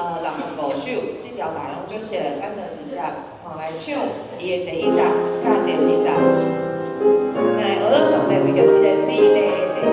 65首，這條大家攏足熟，咱就直接看來唱伊的第一節佮第二節。來學做上帝為著這個美麗的地。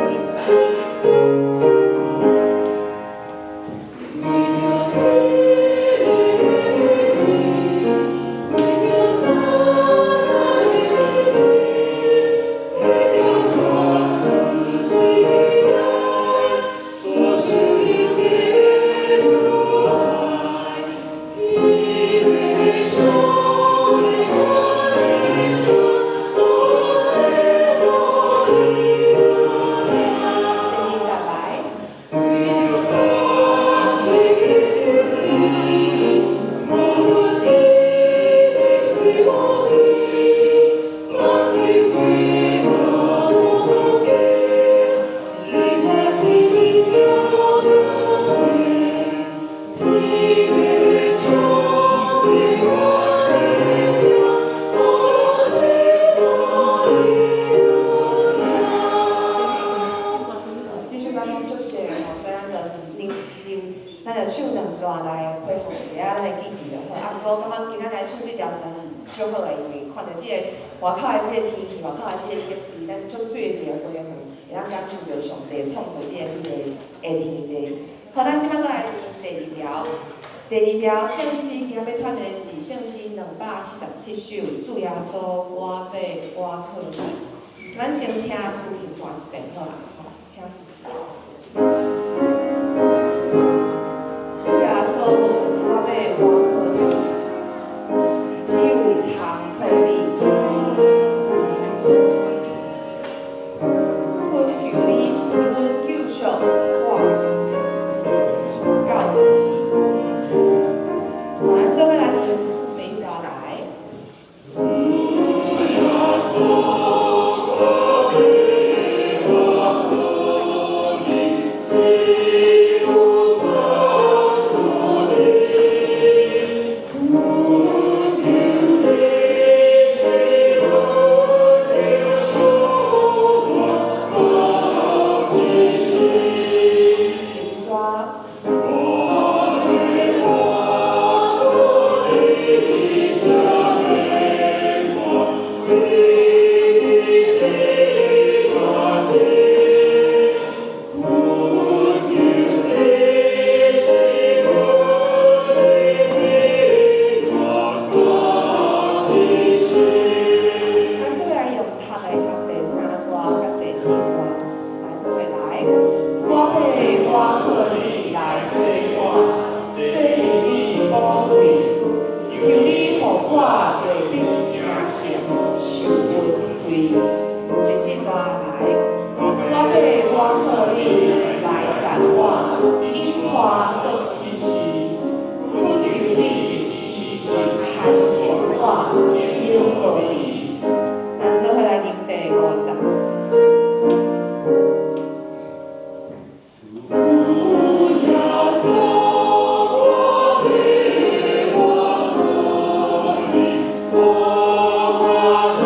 這首歌攏足熟的吼，所以咱就是認真，咱就唱兩段來恢復一下咱的記憶就好。啊，毋過我感覺今仔來唱這條實在是足好的，因為看著這個外口的這個天氣，外口的這個景致，咱足媠的一個花園，會當感受著上帝創造這個美麗的天地。好，咱這擺閣來第二條。第二條聖詩，今仔欲傳的是聖詩247首，主耶穌，我欲倚靠你。咱先聽司琴彈一遍好啊，吼，請司琴。主耶穌，我欲倚靠你，只有通靠你。懇求你施阮救贖我，到這世。好，咱做伙來每一來。主耶穌，我欲倚靠你，只有通靠你。懇求你賜阮救贖我，到這世。第二段。我欲倚靠你，赦免我，永遠大罪。懇求你賜阮平安到這世。咱做伙來用讀的讀第三段佮第四段，來做伙來。我欲倚靠你來洗我，洗淨你寶血，求你予我過得成聖，受恩惠。第四段來，我欲倚靠你來讚我，引帶到這世，懇求你時時牽引我，永無離。咱做伙來念第五節。主耶穌，我欲倚靠你，予我當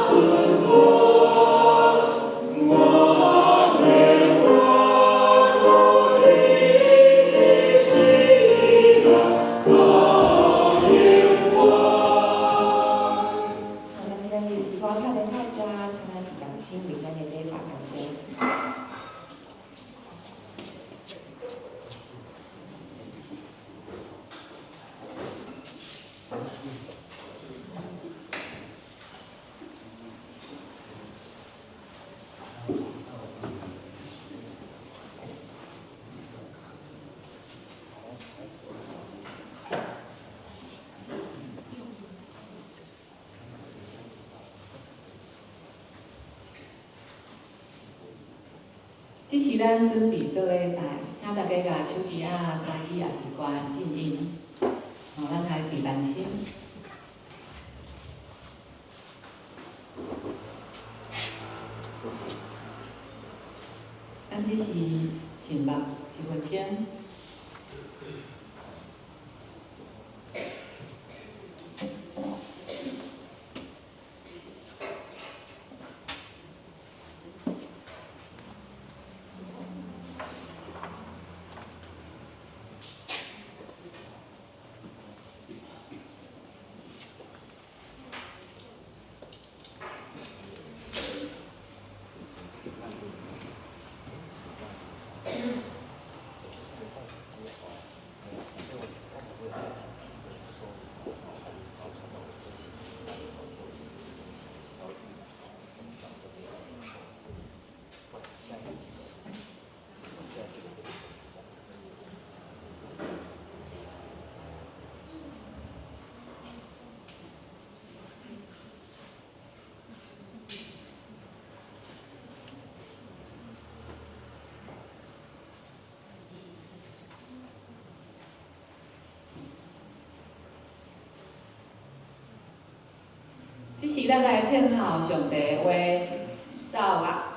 順從。我欲倚靠你，這世人到永遠。好，咱今日詩歌唱到這，請咱同心為咱的禮拜當中。這是咱準備做禮拜，請大家共手機仔關機，抑是關靜音。吼，咱來備班心。咱這是靜默一分鐘。這時咱來聽候上帝的話，奏樂。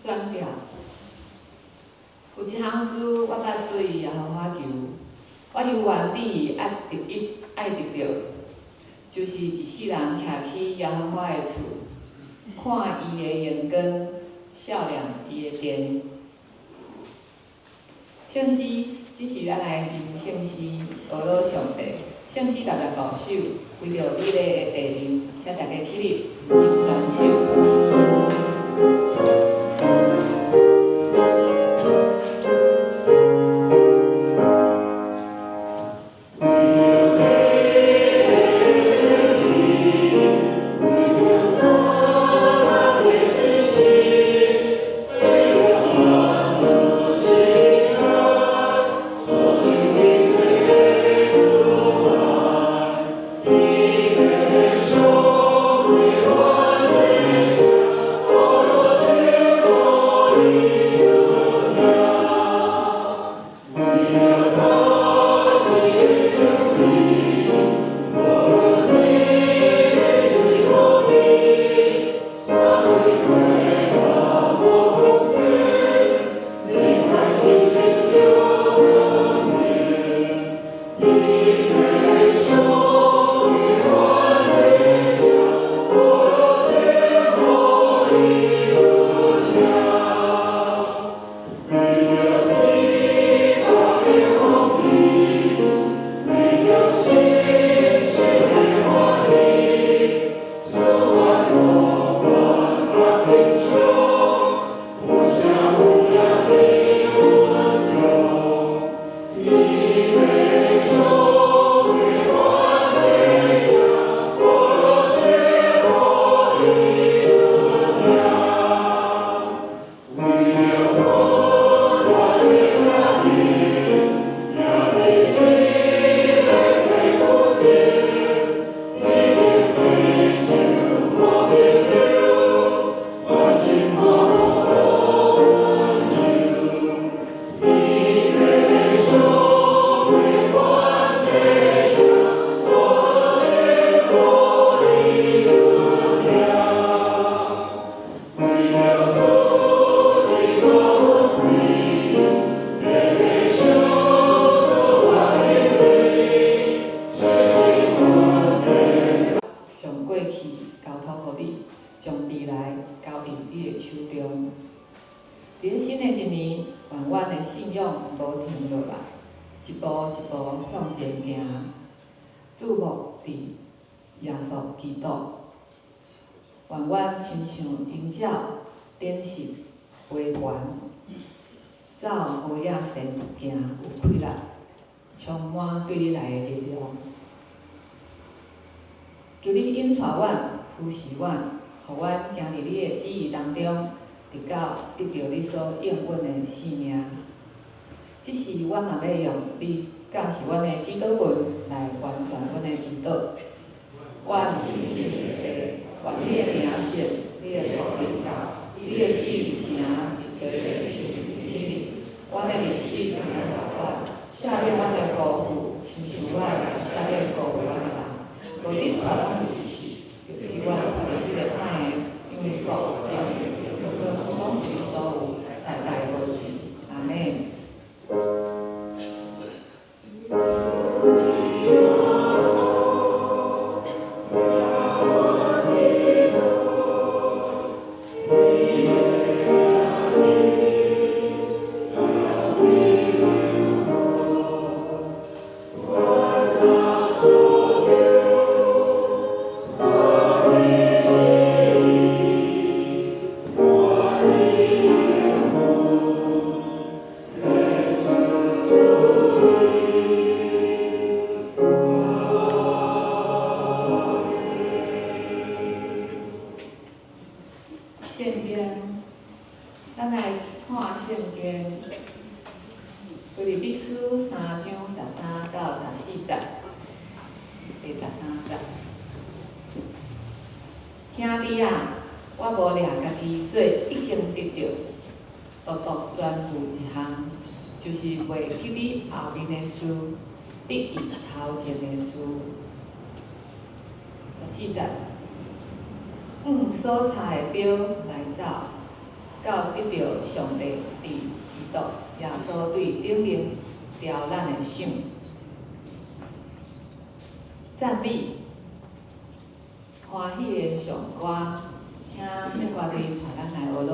選票。有一項事我捌對耶和華求，我猶原致意愛得一愛得著，就是一世人徛佇耶和華的厝，看伊的榮光，數念伊的殿。聖詩只是咱來吟聖詩，學老上帝。聖詩65首，為著美麗的地名，請大家起立，吟全首。 Amen. 將未來交佇你的手中。佇咧新的一年，願阮的信仰無停落來，一步一步向前行，注目佇耶穌基督。願阮親像鷹鳥，展翅飛懸，走無野神行有氣力，充滿對你來的力量。求你引帶阮，扶持阮，予阮行佇你的旨意當中，直到得著你所應允的性命。這時，阮嘛欲用你教示阮的祈禱文來完全阮的祈禱。阮的願你的名聖，你的國臨到，你的旨意佇地親像佇天頂。阮的日食按呢予阮，赦免阮的辜負，親像阮也赦免辜負阮的人。無得帶阮入試，著救阮脫離彼個歹的，因為國、榮、榮光攏是你所有，代代無盡。阿們。聖經，咱來看聖經，腓立比書3章13到14節，第13節。兄弟啊，我無掠家己做已經得著，獨獨專顧一項，就是袂記你後面的事，得意頭前的事。14節。按所差的標來走，到得著上帝佇基督耶穌對頂面召咱的賞。讚美，歡喜的頌歌，請聖歌隊帶咱來學囉。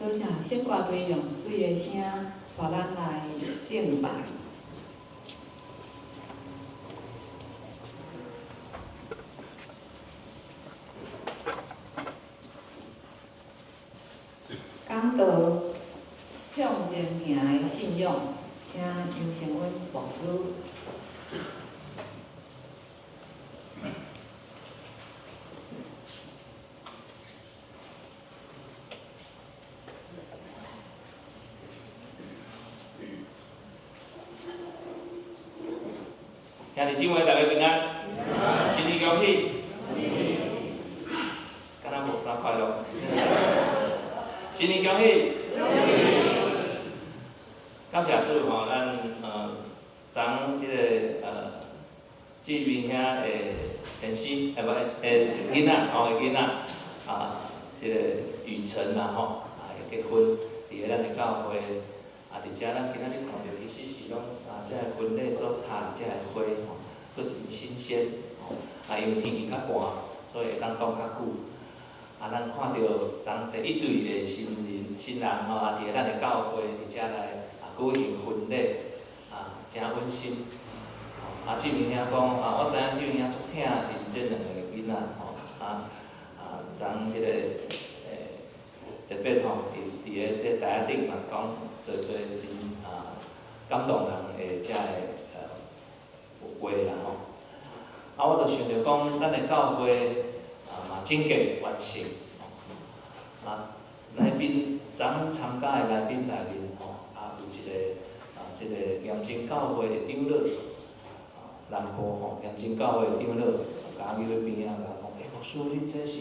多謝聖歌隊用媠的聲帶咱來敬拜。講道向前行的信仰，請楊成溫牧師。兄弟姊妹，大家平安，新年恭喜！敢若無啥快樂。新年恭喜！感謝主吼，咱昨這个志明兄的先生，欸無的囡仔吼，囡仔啊，這个雨辰啦吼，啊會結婚，佇咧咱的教會，啊佇遮咱今仔日看著其實是攏啊，這个婚禮所插的這个花吼，閣真新鮮吼，啊因為天氣較寒，所以會當擋較久。啊，咱看著昨第一對的新人新人吼，啊佇咧咱的教會佇遮來啊舉行婚禮，啊誠溫馨。啊，志明兄講啊，我知影志明兄足疼𪜶這兩个囡仔吼，啊啊，昨這个特別吼，佇咧這台仔頂嘛講濟濟真啊感動人的遮个話啦吼。啊，我就想著講，咱的教會啊嘛整建完成，啊，來賓昨昏參加的來賓內面吼，啊有一個啊，這個鹽埕教會的長老，南部吼鹽埕教會的長老，共我入去邊仔，共我講，欸，牧師，恁這是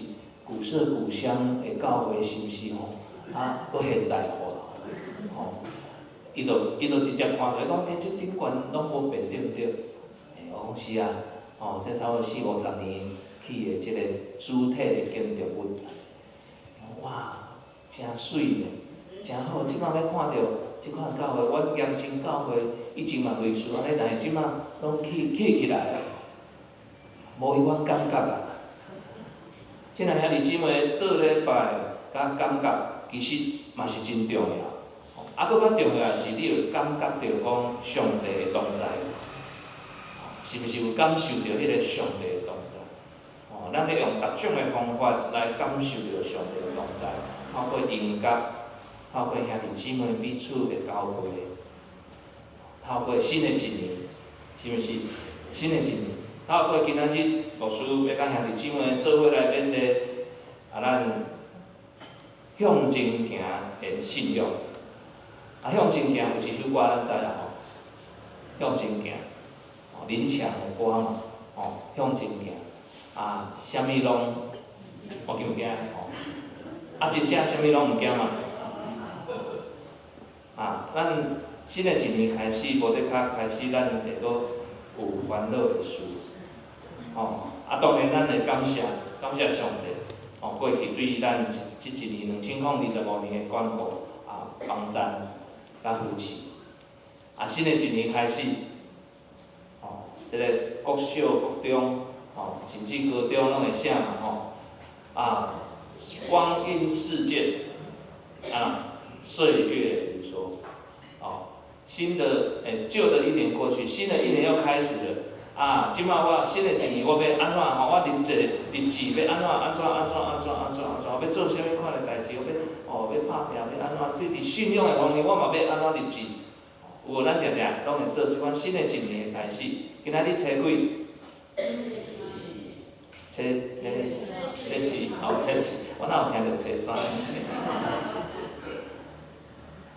古色古香的教會，是毋是吼？啊，閣現代化，吼，伊就直接看出來講，欸，這頂懸攏無變對毋對？欸，我講是啊，吼，這差不多四五十年起的這個主體的建築物，哇，誠媠呢，誠好。這擺欲看著這款教會，阮鹽埕教會以前嘛類似按呢，但是這擺攏起起來啊，無彼款感覺啊。親愛兄弟姊妹，做禮拜佮感覺，其實嘛是真重要。啊，閣較重要的是，你有感覺著講上帝的同在，是毋是有感受著彼个上帝的同在？吼，咱欲用逐種的方法來感受著上帝的同在，透過音樂，透過兄弟姊妹彼此的交陪，透過新的一年，是毋是？新的一年，透過今仔日牧師欲佮兄弟姊妹做伙來勉勵，啊，咱向前行的信仰。啊，向前行有一首歌咱知啦吼，向前行，吼林強的歌嘛，吼向前行，啊，啥物攏我驚毋驚吼？啊，真正啥物攏毋驚嘛？啊，咱新的一年開始，無得較開始，咱會閣有煩惱的事，吼啊，當然咱會感謝感謝上帝，吼過去對咱這一年2025年的關顧啊幫贊佮扶持，啊，新的一年開始，吼，這个國小、國中，吼，甚至高中攏會寫嘛，吼，啊，光陰似箭，啊，歲月如梭，哦，新的，欸，舊的一年過去，新的一年又開始了，啊，這擺我新的一年我欲按怎吼？我立志立志欲按怎按怎按怎按怎按怎按怎？我欲做啥物款的代誌？我欲哦，欲拍拚，欲按怎？對佇信仰的方面，我嘛欲按怎立志？有無？咱定定攏會做這款新的一年的開始。今仔日初幾？初初初四，哦，初四，我哪有聽著初三的事？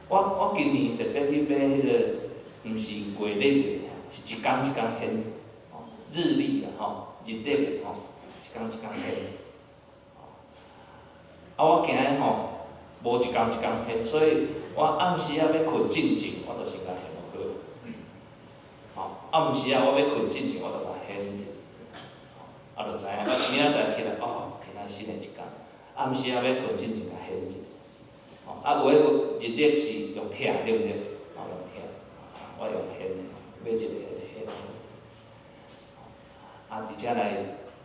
我今年特別去買彼個，毋是月曆的，是一工一工現，日曆啦吼，日曆的吼，一工一工現。啊，我驚的吼，無一工一工現，所以我暗時仔欲睏進前，我就先共現落去。吼，暗時仔我欲睏進前，我就共現者。啊，就知影，明仔載起來，哦，今仔新的一工。暗時仔欲睏進前，共現者。吼，啊，有的日曆是用拆，對毋對？吼，用拆，我用現的，買一個現的。啊，佇遮來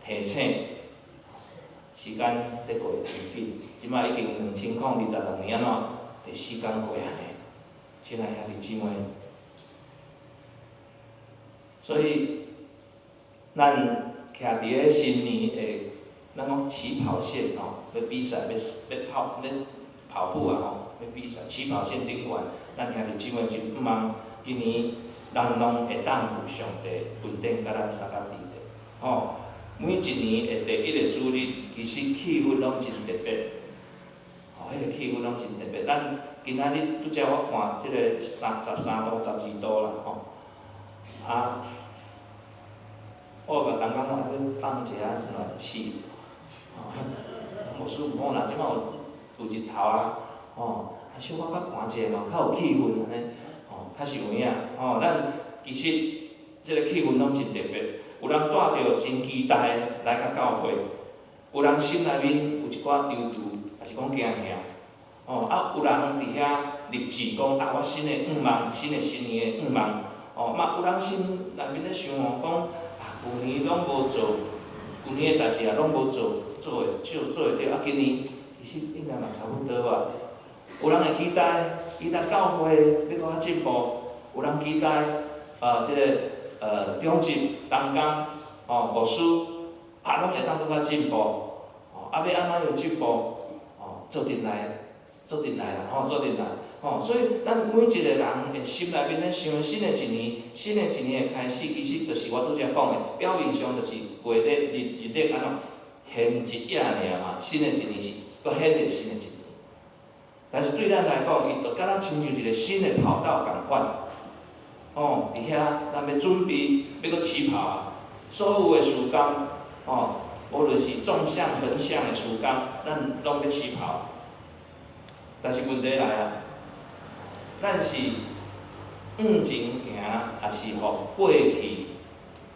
提醒，新時間咧過真緊，這擺已經2026年按怎？第四工過啊呢，親愛兄弟姊妹，所以咱徛佇咧新年的，咱講起跑線吼，欲比賽，欲跑，欲跑步啊吼，欲比賽起跑線頂懸，咱兄弟姊妹真向望今年咱攏會當有上帝恩典佮咱相佮佇咧，吼。每一年的第一个主日，其實氣氛攏真特別，吼，彼個氣氛攏真特別。咱今仔日拄才我看這个33度、12度啦，吼。啊，我有共同工講，欲放一下暖氣，吼，牧師有講啦，這擺有日頭啊，吼，啊小可較寒者嘛，較有氣氛按呢，吼，較實有影，吼，咱其實這个氣氛攏真特別。有人帶著真期待來到教會，有人心內面有一寡躊躇，抑是講驚嚇，吼啊，有人佇遐立志講啊，我新的願望，新的新年的願望，哦，嘛有人心內面咧想哦，講啊，舊年攏無做，舊年的代誌啊，攏無做，做會少做會著，啊，今年其實應該嘛差不多吧。有人會期待，期待教會欲閣較進步，有人期待，這个長執、同工、吼牧師，啊，攏會當閣較進步，吼，啊，欲按怎樣進步？吼，做陣來，做陣來啦，吼，做陣來，吼，所以咱每一个人的心內面咧想，新的一年，新的一年的開始，其實就是我拄才講的，表面上就是月曆日日曆按怎現一頁爾嘛，新的一年是閣顯的新的一年。但是對咱來講，伊就敢若親像一个新的跑道仝款。哦，佇遐咱欲準備欲閣起跑啊！所有的時間，哦，無論是縱向、橫向的時間，咱攏欲起跑。但是問題來啊，咱是向前行，抑是予過去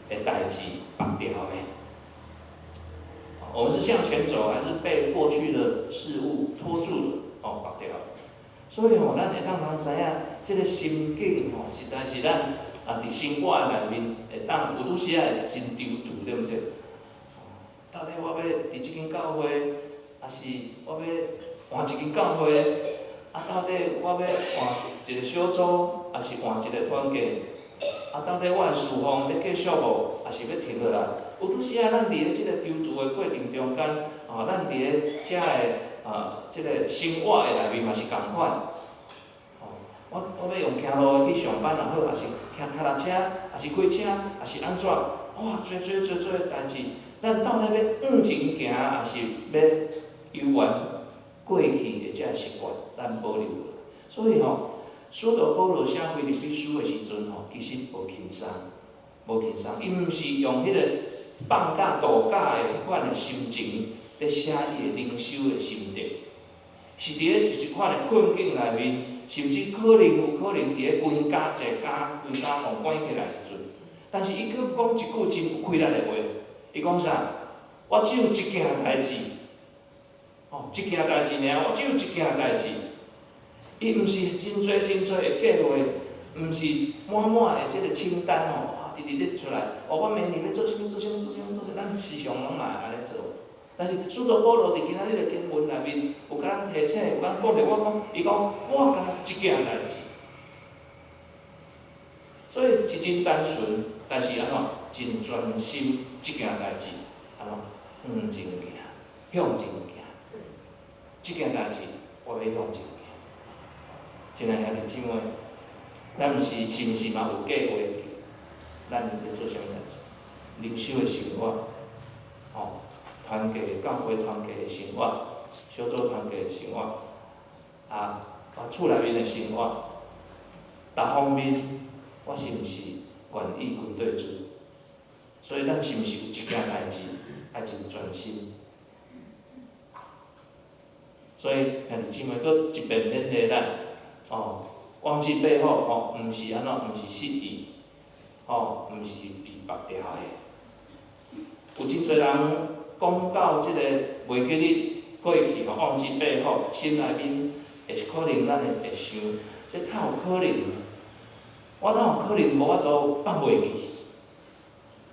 的代誌縛牢的？我們是向前走，還是被過去的事物拖住了？哦，縛牢。所以吼，咱會當通知影，這个心境吼，實在是咱啊，佇生活內面會當有拄時仔會真躊躇，對毋對？到底我欲佇這間教會，抑是我欲換一間教會？啊，到底我欲換一个小組，抑是換一个團契？啊，到底我的侍奉欲繼續無，抑是欲停落來？有拄時仔，咱佇咧這個躊躇的過程中間，啊，咱佇咧遮个啊，這个生活的內面嘛是仝款。吼，我欲用行路的去上班也好，抑是騎腳踏車，抑是開車，抑是按怎？哇，濟濟濟濟的代誌，咱到底欲向前行，抑是欲猶原過去的這个習慣，咱保留。所以吼，使徒保羅寫腓立比書的時陣吼，其實無輕鬆，無輕鬆。伊毋是用彼个放假度假的彼款的心情，咧寫伊的靈修的心得，是佇咧一款的困境內面，甚至可能有可能佇咧關監坐監，規家予關起來時陣，但是伊閣講一句真有氣力的話，伊講啥？我只有一件代誌，哦，一件代誌爾，我只有一件代誌。伊毋是真濟真濟的計劃，毋是滿滿的這个清單哦，哇，直直咧出來。哦，我明年欲做啥物？做啥物？做啥物？做啥物？咱時常攏嘛會按呢做。但是使徒保羅佇今仔日的經文內面，有共咱提醒，有共咱講著，我講，伊講我干焦一件代誌，所以是真單純，但是按怎真專心，這件代誌按怎向前行，向前行，這件代誌我欲向前行。親愛兄弟姊妹，咱毋是是毋是嘛有計劃？咱欲做啥物代誌？靈修的生活，吼，團契教會團契的生活，小組團契的生活，啊，我厝內面的生活，逐方面，我是毋是願意跟綴主？所以咱是毋是有一件代誌愛真專心？所以兄弟姊妹，閣一遍勉勵咱，哦，忘記背後，吼，毋是按怎，毋是失意，吼，毋是被縛牢的。有真濟人講到這个袂記得過去吼，忘記背後，心內面會可能咱會想，這哪有可能？我哪有可能無法度放袂記？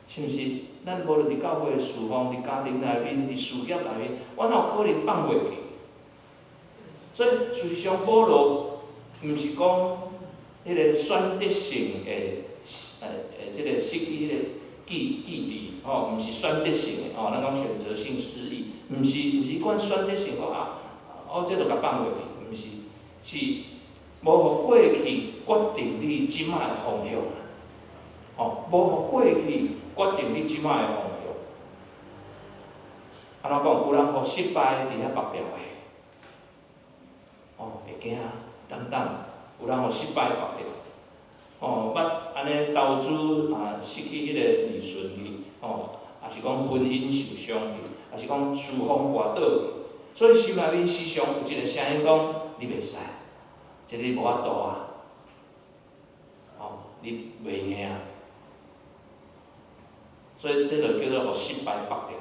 是毋是？咱無論佇教會的事奉，佇家庭內面，佇事業內面，我哪有可能放袂記？所以事實上，保羅毋是講彼个選擇性的，這个失去彼个記憶吼，毋是選擇性的吼，咱講選擇性失憶，毋是款選擇性講啊，哦，這就共放袂記，毋是，是無予過去決定你這擺的方向，吼，無予過去決定你這擺的方向。按怎講？有人予失敗佇遐縛牢的，哦，會驚等等，有人予失敗縛牢，哦，捌按呢投資啊，失去彼个利潤去，哦，抑是講婚姻受傷去，抑是講事奉跋倒去，所以心內面時常有一个聲音講：你袂使，這个你無法度啊，哦，你袂用啊。所以這就叫做予失敗縛牢的。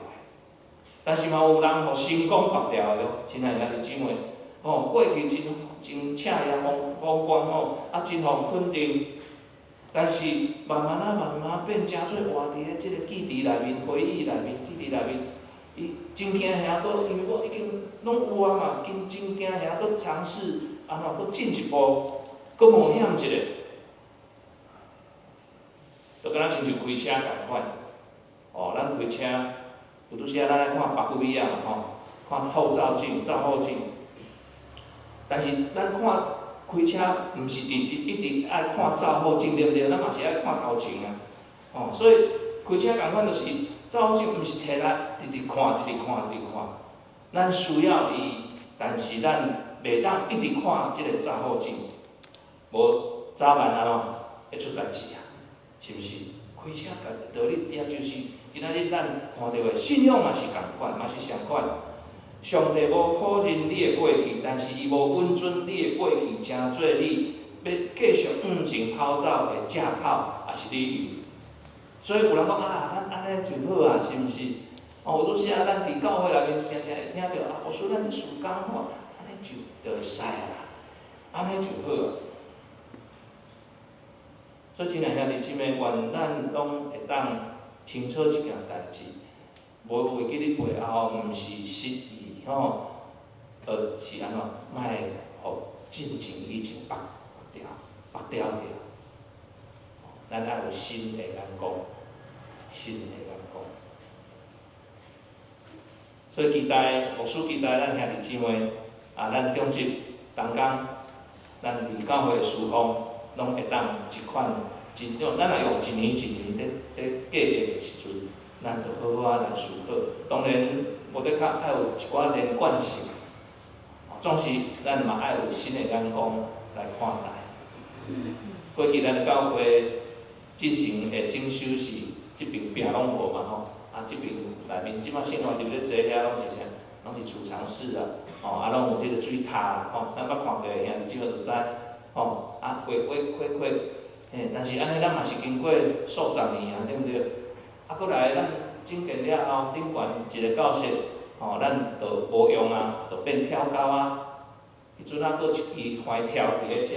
但是嘛有人予成功縛牢的喲，親愛兄弟姊妹，吼，過去真真赤炎風光吼，啊真予人肯定，但是慢慢仔慢慢變成做活佇咧這个記憶內面、回憶內面、記憶內面，伊真驚遐閣，因為我已經攏有啊嘛，真真驚遐閣嘗試，按怎閣進一步，閣冒險一下，就敢若親像開車仝款，哦，咱開車有拄時仔咱愛看腹尾仔嘛吼，看後照鏡、照後鏡。但是咱看開車，毋是直直一直愛看照後鏡，對毋對？咱嘛是愛看頭前啊，吼，所以開車仝款就是照後鏡，毋是摕來直直看、直直看、直直看。咱需要伊，但是咱袂當一直看這个照後鏡，無早晚按怎會出代誌啊？是毋是？開車道理也就是今仔日咱看著的信仰嘛是仝款，嘛是相款。上帝無否認你的過去，但是伊無允准你的過去成做你欲繼續向前跑走的藉口，抑是理由。所以有人講啊，咱按呢就好啊，是毋是？哦，有拄時仔咱佇教會內面定定會聽著啊，牧師咱這事工吼，按呢就會使啊啦，按呢就好啊。所以親愛兄弟姊妹，願咱攏會當清楚這件代誌，無袂記得背後，毋是失意吼，而是按怎？莫予進前以前縛牢、縛牢著。咱愛有新的眼光，新的眼光。所以期待牧師期待咱兄弟姊妹啊，咱長執同工，咱佇教會的事奉，攏會當一款真用，咱若用一年一年咧計的時陣，咱就好好仔來思考。當然，無得較愛有一寡連貫性，總是咱嘛愛有新的眼光來看待。過去咱教會進前的整修是這爿壁攏無嘛吼，啊這爿內面這擺生活入咧坐遐攏是啥？攏是儲藏室啊，吼啊攏有這个水塔啦，吼，咱捌看過的兄弟姊妹就知，吼啊過過過過，嘿，但是按呢咱嘛是經過數十年啊，對毋對？啊，閣來咱整建了後，頂懸一个教室，吼，咱就無用啊，就變跳高啊。彼陣啊，閣一支橫跳佇咧遮，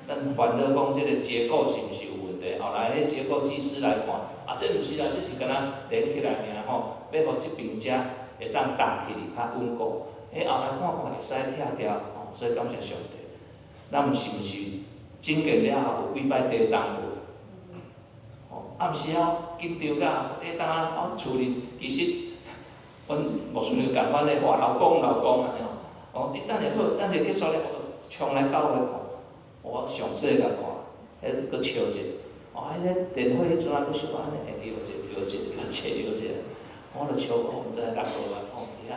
咱煩惱講這个結構是毋是有問題？後來彼結構技師來看，啊，這毋是啦，這是敢若連起來爾吼，欲予這爿遮會當搭起來較穩固。彼後來看看會使拆掉，吼，所以感謝上帝。咱毋是毋是整建了後有幾擺地動無？吼，暗時仔緊張甲地動啊，我厝裡其實，阮牧師娘仝款咧話老公老公按呢吼，哦，你等下好，等下結束了，我就衝來教會看，我詳細共看，彼閣笑者，哦，彼个電火彼陣仔閣小可按呢會搖者搖者搖者搖者，我就笑講毋知落無啊，吼，佇遐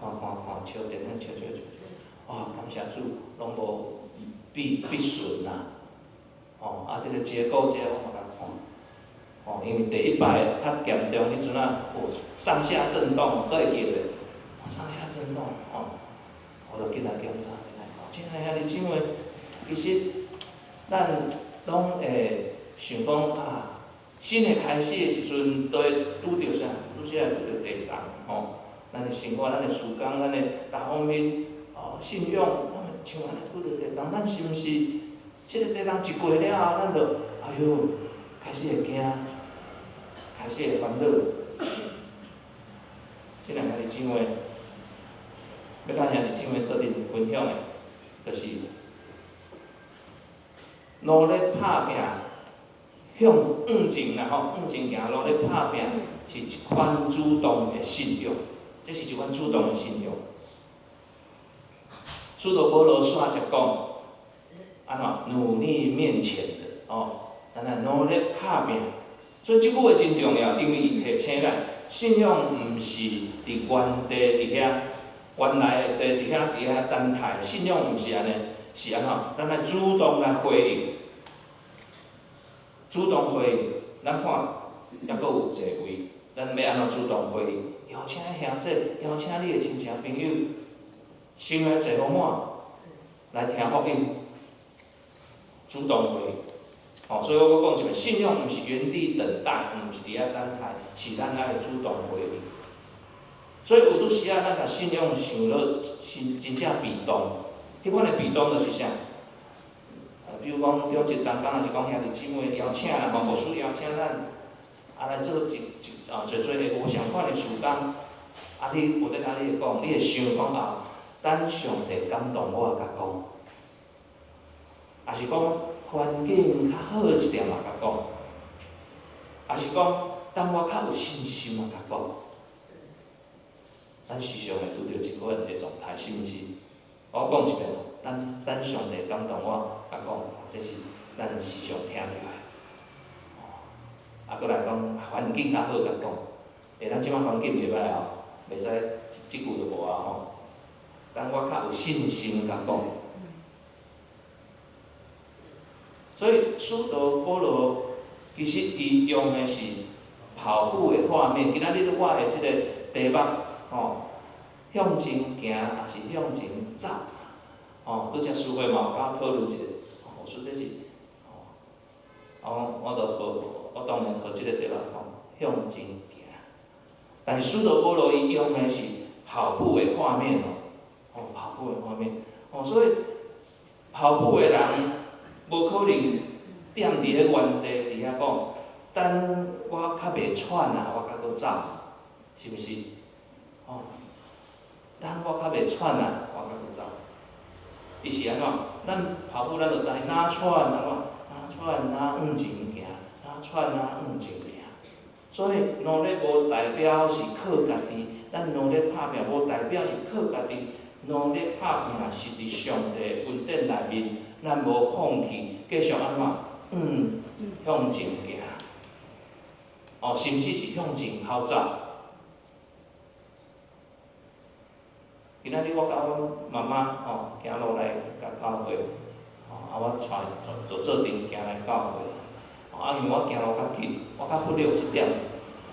看看看，笑電火笑笑笑笑，哦，感謝主，攏無必損啦，吼，啊，這个結構這我嘛共看，吼，因為第一擺較嚴重彼陣仔，有上下震動，閣會記袂？上下震動，吼，我就緊來檢查，緊來看。親愛兄弟姊妹，其實咱攏會想講啊，新的開始的時陣，都會拄著啥？拄時會拄著地動，吼。咱的生活、咱的事工、咱的各方面，哦，信仰，攏會像按呢拄著地動。咱是毋是這个地動一過了後，咱就哎喲，開始會驚，開始會煩惱。這兩兄弟姊妹，欲佮兄弟姊妹做陣分享的，就是努力拍拚，向往前啦吼，往前行，努力拍拚是一款主動的信仰，這是一款主動的信仰。使徒保羅煞接講，按怎努力面前的哦，咱來努力拍拚。所以這句話真重要，因為伊提醒咱，信仰毋是佇原地佇遐，原來的地佇遐等待，信仰毋是按呢，是按怎？咱愛主動來回應，主動回應。咱看，猶閣有濟位，咱欲按怎主動回應？邀請兄弟，邀請你的親戚朋友，先來坐予滿，來聽福音，主動回應。哦，所以我閣講一遍，信仰毋是原地等待，毋是佇遐等待，是咱愛主動回應。所以有拄時仔，咱共信仰想落是真正被動，彼款的被動就是啥？比如講，中一同工，抑是講兄弟姊妹邀請啦，嘛牧師邀請咱，啊來做一一啊濟濟个無相仝的事工，啊你有咧共你會講，你會想講啊，等上帝感動我共講，抑是講環境較好一點仔共講，抑是講等我較有信心仔共講。咱時常會拄著這款的狀態，是毋是？我講一遍，等等上帝感動我共講，這是咱時常聽著的。啊，閣來講環境較好共講，欸，咱這擺環境袂䆀哦，袂使這句就無啊吼。等我較有信心共講。所以使徒保羅其實伊用的是跑步的畫面。今仔日我的這个題目吼，向前行抑是向前走？吼，拄才師會嘛有佮我討論一下，吼，說這是，吼，我就號，我當然號這个題目吼，向前行。但是使徒保羅伊用的是跑步的畫面哦，吼，跑步的畫面，哦，所以跑步的人無可能踮佇咧原地佇遐講，等我較袂喘啊，我才閣走，是毋是？哦，等我較袂喘啊，我才閣走。伊是按怎？咱跑步咱就知，若喘按怎？若喘若往前行，若喘若往前行。所以努力無代表是靠家己，咱努力拍拚無代表是靠家己，努力拍拚是佇上帝恩典內面，咱無放棄，繼續按怎？向前行。哦，甚至是向前跑走。今仔日我佮阮媽媽吼行路來共教會，吼啊我帶坐做陣行來教會，啊因為我行路較緊，我較忽略這點，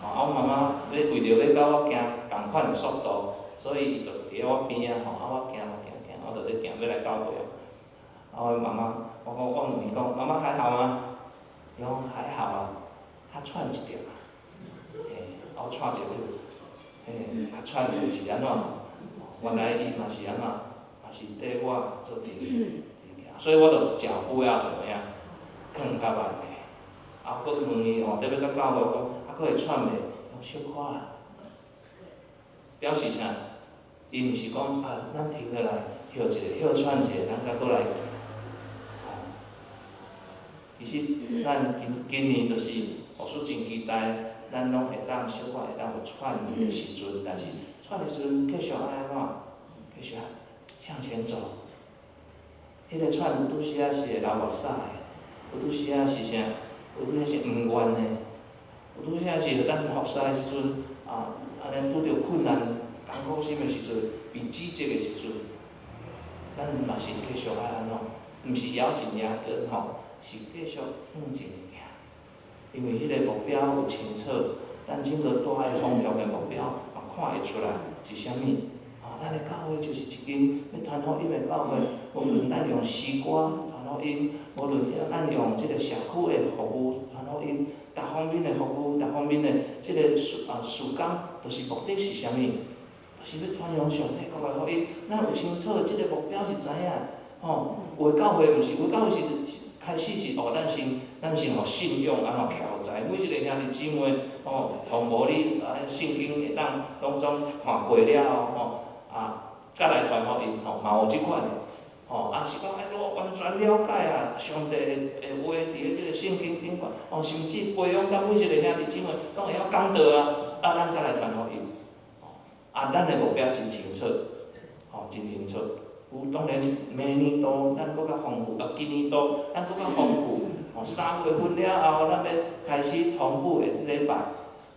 吼啊阮媽媽欲為著欲佮我行仝款的速度，所以伊就佇咧我邊仔吼，啊我行行行，我就咧行欲來教會啊。啊阮媽媽，我講我問伊講，媽媽還好嗎？伊講還好啊，較喘一點啊，嘿，啊我喘一下，嘿，較喘是按怎？原來伊嘛是按怎，嘛是綴我做陣行，所以我就腳步要怎麼樣，囥較慢的。啊，閣問伊吼，踮咧到教會，我講啊，閣會喘袂？伊講小可啊。表示啥？伊毋是講啊，咱停落來歇一下，歇喘一下，咱才閣來行。吼，其實咱今今年就是牧師真期待，咱攏會當小可會當有喘的時陣，但是喘的時陣繼續愛按怎？繼續向前走。彼个喘有拄時仔是會流目屎的，有拄時仔是啥？有拄時是毋願的，有拄時仔是咱服侍的時陣啊，按呢拄著困難、艱苦心的時陣，被指責的時陣，咱嘛是繼續愛按怎？毋是咬緊牙根吼，是繼續向前行。因為彼个目標有清楚，咱整個大的方向的目標嘛看會出來是啥物。啊，咱的教會就是一間欲傳福音的教會，無論咱用詩歌傳福音，無論咱用這个社區的服務傳福音，逐方面的服務，逐方面的這个事啊事工，就是目的是啥物？就是欲傳揚上帝國的福音。咱有清楚這个目標是知影，吼，有的教會毋是，有的教會是，開始是哦，咱先予信仰按怎徛在，每一個兄弟姊妹哦，同無你啊聖經會當攏總看過了後吼，啊，才來傳福音吼，嘛有這款的，吼，啊是講愛我完全了解啊，上帝的話佇咧這個聖經頂懸，哦，甚至培養到每一個兄弟姊妹攏會曉講道啊，啊，咱才來傳福音，啊，咱的目標真清楚，吼，真清楚。有當然明年度咱閣較豐富，啊，今年度咱閣較豐富。哦，3月份了後，咱欲開始同步的禮拜，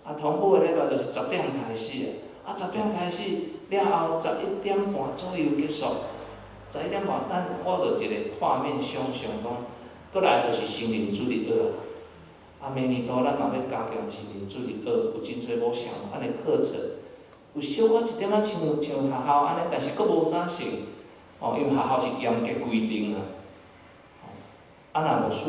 啊，同步的禮拜就是十點開始啊，啊，十點開始了後，11點半左右結束。11點半，咱我就一個畫面想像講，閣來就是成人主日學啊。啊，明年度咱嘛欲加強成人主日學，有真濟無相仝的課程，有小可一點仔像像學校按呢，但是閣無啥像。哦，因為學校是嚴格規定啊，啊，若牧師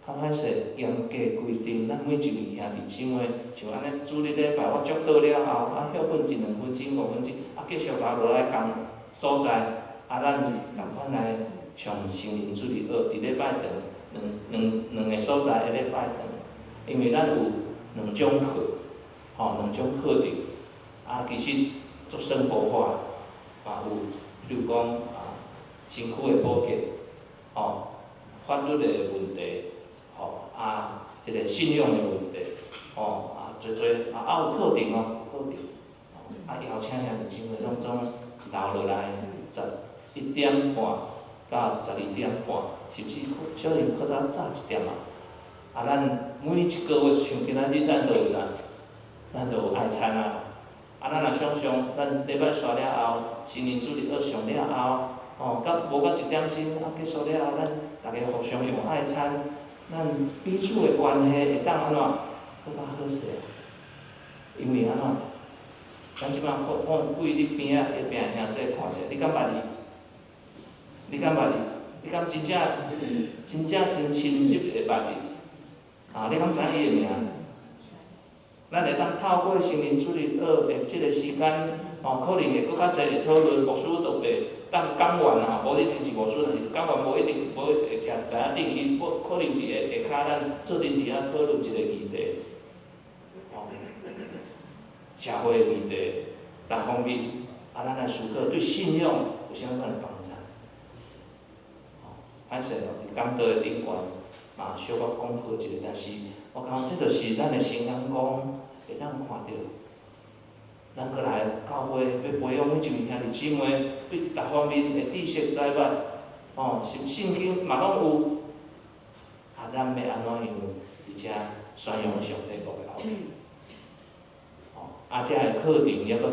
較歹勢嚴格規定，咱每一位兄弟姊妹像按呢主日禮拜我祝禱了後，啊歇睏一兩分鐘、5分鐘，啊繼續留落來仝所在，啊咱仝款來上成人主日學，佇禮拜堂兩個所在的禮拜堂，因為咱有兩種課，吼兩種課程，啊其實足生活化，嘛有，比如講啊。身軀的保健，吼，法律的問題，吼，啊，這個信仰的問題，吼，啊，濟濟，啊，啊有課程哦，課程，啊，邀請兄弟姊妹攏總留落來，11點半到12點半，甚至小可較早一點仔。啊，咱每一個月像今仔日，咱都有啥？咱都有愛餐啊。啊，咱若想像，咱禮拜煞了後，成人主日學上了後。哦，到無到1點鐘，啊，結束了後，咱逐家互相用愛餐，咱彼此的關係會當按怎？閣較好勢啊！因為按怎？咱這擺我我對你邊仔隔壁兄弟看者，你敢捌伊？你敢捌伊？你敢真正真正真親切的捌伊？啊，你敢知伊的名？咱會當透過成人主日學的這個時間，哦，可能會閣較濟會討論，牧師都會當講員啊，無一定是牧師，但是講員無一定無會徛台仔頂，伊無可能佇個下跤咱做陣佇遐討論一個議題，哦，社會的議題，各方面，啊，咱來思考對信仰有啥物款的幫助？哦，歹勢哦，佇講道的頂懸嘛，小可講過一下，但是我感覺這就是咱的新眼光，會當看著。咱閣來教會欲培養每一位兄弟姊妹對逐方面的知識知捌，哦，聖聖經嘛攏有。啊，咱欲按怎樣佇遮宣揚上帝國的福音？哦，啊，遮个課程猶閣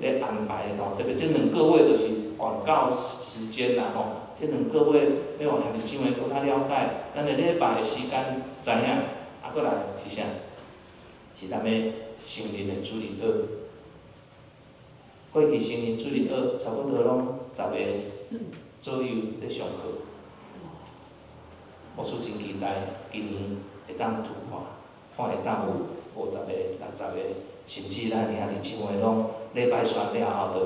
咧安排吼，特別這兩個月就是廣告時間啦吼。這兩個月欲予兄弟姊妹閣較了解，咱的禮拜的時間知影，啊，閣來是啥？是咱欲成人的主日學。過去成人主日學差不多攏10個左右咧上課，牧師真期待今年會當突破，看會當有50個、60個，甚至咱兄弟姊妹攏禮拜煞了後，就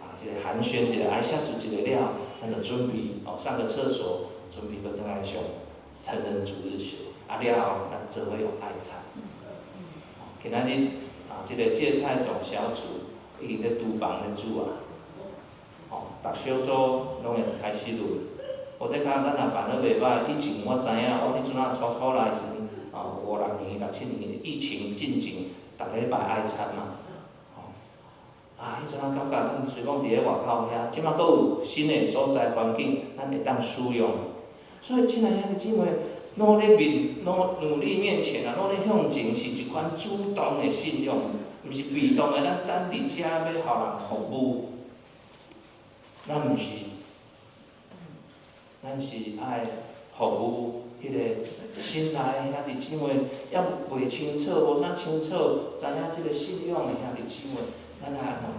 啊，這個寒暄一下，愛寫字一下了，咱就準備哦上個廁所，準備閣轉來上成人主日學，啊了後咱做伙用愛餐。今仔日啊，這個芥菜種小組已經咧廚房咧煮啊，吼，逐小組攏會開始輪。我咧講，咱若辦得袂䆀，以前我知影，我彼陣仔初初來時陣，哦，五六年、六七年疫情進前，逐禮拜愛餐嘛，吼，啊，彼陣仔感覺阮雖講佇咧外口遐，這馬閣有新的所在環境，咱會當使用。所以，親愛兄弟姊妹，努力面努力面前啊，努力向前是一款主動的信仰，毋是被動的。咱等佇遮欲予人服務，咱毋是，咱是愛服務彼個新來的兄弟姊妹，猶未清楚，無啥清楚，知影這個信仰的兄弟姊妹，咱愛按怎？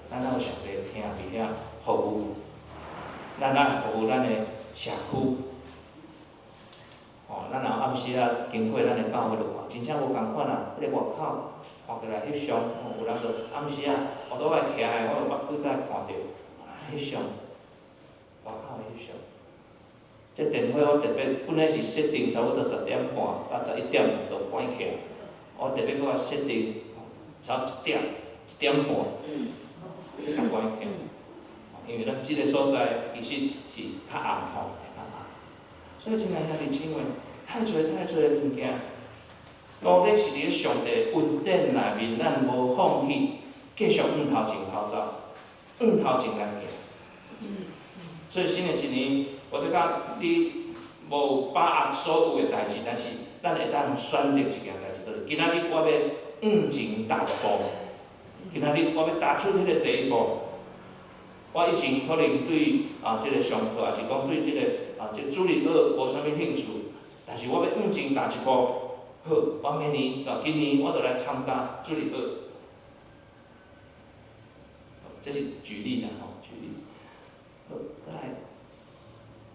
咱愛有上帝聽佇遐服務，咱愛服務咱的社區。吼，咱若暗時仔經過咱的教會就看，真正無仝款啊！彼個外口看起來翕相，吼，有人就暗時仔，我都愛徛的，我就捌幾擺看著，翕相，外口的翕相，這電火我特別本來是設定差不多10點半到11點就關起來，我特別閣較設定差一點1點半才關起來，因為咱這个所在其實是較暗吼，較暗。所以親愛兄弟姊妹，太濟太濟的物件，努力是佇咧上帝恩典內面，咱無放棄，繼續向頭前跑走，向頭前來行。所以新的一年，我感覺你無把握所有的代誌，但是咱會當選擇一件代誌，就是今仔日我欲向前踏一步，今仔日我欲踏出彼个第一步。我以前可能對這个上課，抑是講對這个這个主日學無啥物興趣，但是我欲向前踏一步，好，我明年今年我就來參加主日學。這是舉例啦，吼，舉例。好，閣來，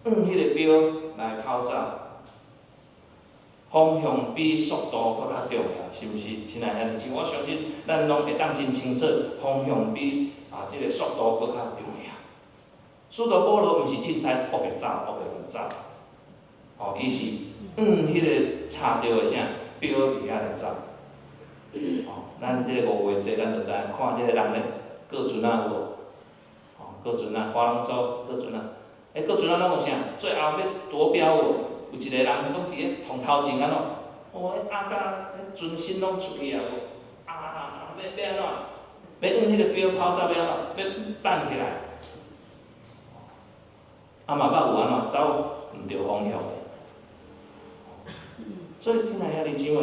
按彼个標來跑走，方向比速度閣較重要，是毋是？親愛兄弟姊妹，我相信咱攏會當真清楚，方向比這个速度閣較重要。使徒保羅毋是凊彩烏白走，烏白亂走，吼，伊是按彼个插著的啥標佇遐來走。吼，咱這个五月節，咱就知影看這个人咧過船仔有無？吼，過船仔，划龍舟過船仔，過船仔攏有啥？最後欲奪標無？有一個人攏佇咧撞頭前按怎？哦，彼壓甲彼全身攏出去啊無？欲按怎？欲按彼個標跑走欲按怎？欲扳起來。啊嘛捌有按怎走毋著方向的。所以親愛兄弟姊妹，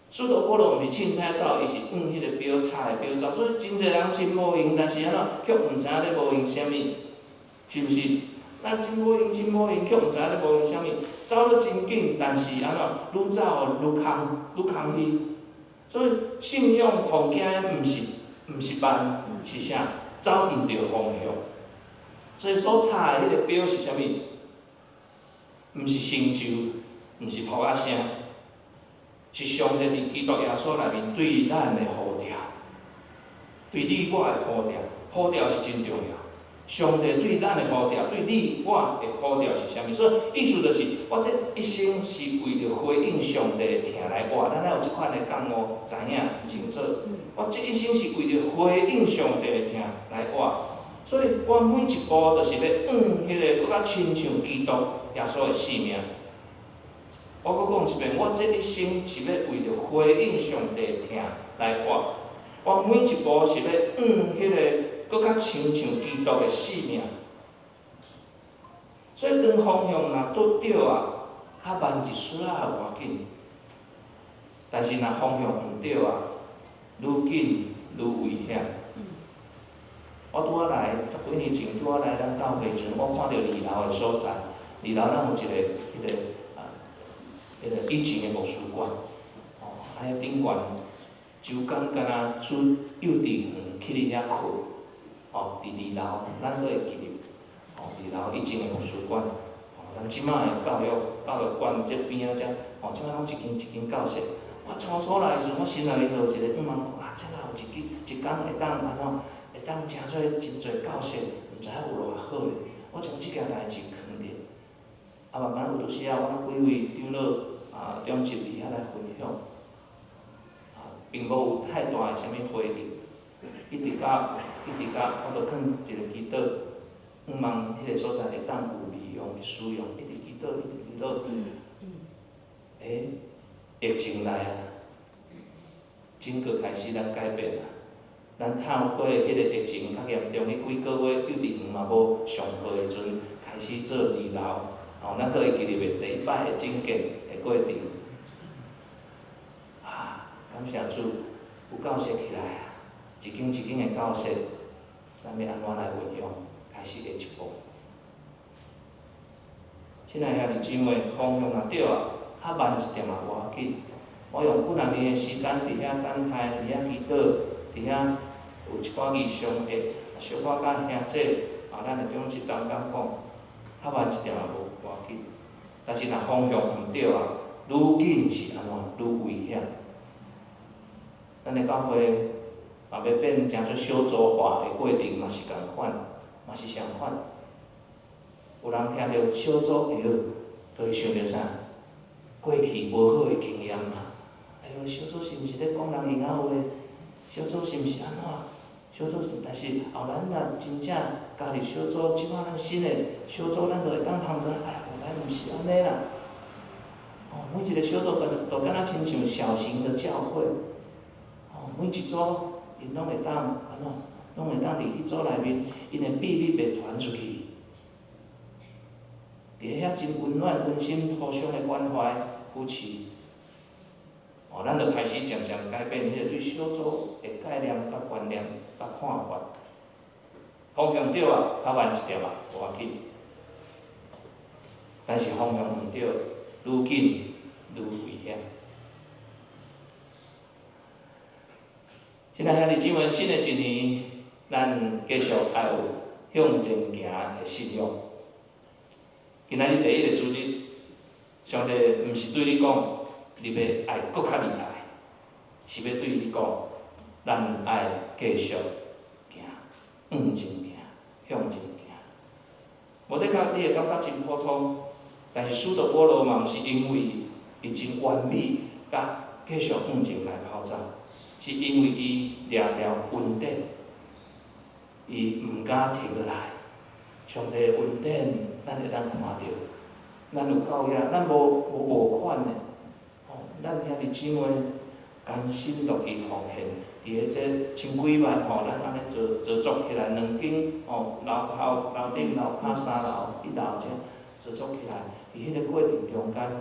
使徒保羅毋是凊彩走，伊是按彼個標插的標走。所以真濟人真無閒，但是按怎卻毋知影咧無閒啥物，是毋是？咱真無閒，真無閒，卻毋知影咧無閒啥物，走得真緊，但是按怎愈走愈空，愈空虛。所以信仰痛驚的毋是慢，是啥？走毋著方向。所以所插的彼个標是啥物？毋是成就，毋是噗仔聲，是上帝佇基督耶穌內面對咱的呼召，對你我的呼召，呼召是真重要。上帝對咱的呼召，對你我的呼召是啥物？所以意思就是，我這一生是為著回應上帝的疼來活。咱愛有這款的覺悟，知影清楚。我這一生是為著回應上帝的疼來活，所以我每一步就是欲向彼个閣較親像基督耶穌的性命。我閣講一遍，我這一生是欲為著回應上帝的疼來活。我每一步是欲向彼个閣較親像基督的性命。所以當方向若拄著啊，較慢一絲仔也無要緊。但是若方向毋對啊，愈緊愈危險。我拄仔來十幾年前拄仔來咱教會時陣，我看著二樓的所在，二樓咱有一个彼个以前的牧師館，吼，啊，彼頂懸周工敢若出幼稚園去佇遐課，吼，佇二樓，咱閣會記得，吼，二樓以前的牧師館，吼，咱這擺的教育館這邊仔遮，吼，這擺攏一間一間教室。我初初來的時陣，我心內面就有一個願望，啊，這若有一間一工會當按怎，會當誠做真濟教室，毋知影有偌好咧。我將這件代誌囥佇，啊，慢慢有拄時仔，阮幾位長老啊，長執佇遐來分享，啊，並無有太大的啥物回應，一直到，我就囥一个祈禱，向望彼个所在會當有利用使用，一直祈禱，一直祈禱。疫情來啊，整個開始咱改變啊。咱透過彼個疫情較嚴重，彼幾个月幼稚園嘛無上課的時陣，開始做二樓，吼，咱閣會記得袂？第一擺的整建的過程，啊，感謝主，有教室起來啊，一間一間的教室，咱欲按怎來運用？開始會一步。親愛兄弟姊妹，方向若對啊，較慢一點嘛無要緊。我用幾若年的時間佇遐等待，佇遐祈禱，佇遐有一寡異象的，小可佮兄姐啊，咱的長執同感講，較慢一點嘛無要緊。但是若方向毋對啊，愈緊是按怎？愈危險。咱的教會嘛欲變成做小組化的過程嘛是仝款，嘛是相款。有人聽著小組，哎喲，就會想著啥？過去無好的經驗嘛。哎喲，小組是毋是咧講人閒仔話？小組是毋是按怎？小組，但是後咱若真正加入小組，這擺咱新的小組，咱就會當通知，哎，原來毋是按呢啦。哦，每一个小組都敢若親像小型的教會。哦，每一組𪜶攏會當按怎？攏會當佇彼組內面，𪜶的秘密袂傳出去。佇遐真溫暖、溫馨、互相的關懷、扶持。哦，咱就開始漸漸改變彼個對小組的概念、佮觀念、佮看法。方向對啊，較慢一點啊，無要緊。但是方向毋對，愈緊愈危險。親愛兄弟姊妹，新的一年，咱繼續愛有向前行的信仰。今仔日第一个主日，上帝毋是對你講，你欲愛閣較厲害，是欲對你講，咱愛繼續行，向前行，向前行。無的確，你會感覺真普通，但是使徒保羅嘛，毋是因為伊真完美，佮繼續向前來跑走，是因為伊掠著恩典，伊毋敢停落來。上帝的恩典，咱會當看著，咱有夠額，咱無無無款的，吼，咱兄弟姊妹甘心樂意奉獻，佇咧這千幾萬吼，咱按呢做做足起來兩間吼，樓頭、樓頂、樓跤三樓、一樓遮做足起來，佇彼个過程中間，